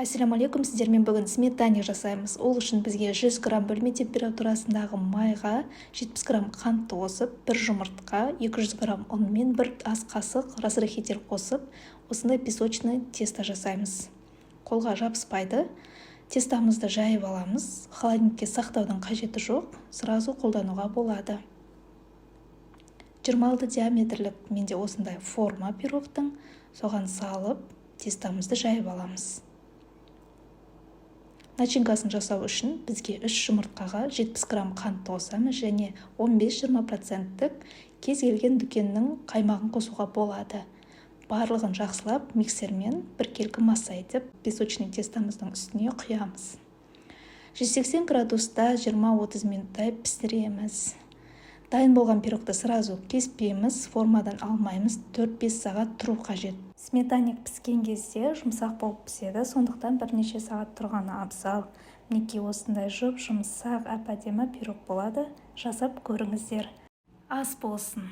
Ассалаумағалейкум! Сіздермен бүгін сметанник жасаймыз. Ол үшін бізге 100 грамм бөлме температурасындағы майға 70 грамм қантты қосып, бір жұмыртқа, 200 грамм ұн мен бір ас қасық разрыхлитель қосып, осындай песочный тесто жасаймыз. Қолға жабыспайды. Тестомызды жайып аламыз. Холодильникке сақтаудың қажеті жоқ, сразу қолдануға болады. 26 диаметрлік менде осындай форма пирогтың, соған салып, тестомызды жайып аламыз. Начинкасын жасау үшін бізге 3 жұмыртқаға 70 грамм қантты қосамыз және 15-20 проценттік кез келген дүкеннің қаймағын қосуға болады. Барлығын жақсылап миксермен біркелкі масса етіп, песочный тестомыздың үстіне құямыз. 180 градуста 20-30 минуттай пісіреміз. Дайын болған пирогты сразу кеспейміз, формадан алмаймыз, 4-5 сағат тұру қажет. Сметанник піскен кезде жұмсақ болып піседі, сондықтан бірнеше сағат тұрғаны абзал. Мінекей, осындай жұп жұмсақ, әп әдемі пирог болады. Жасап көріңіздер. Ас болсын!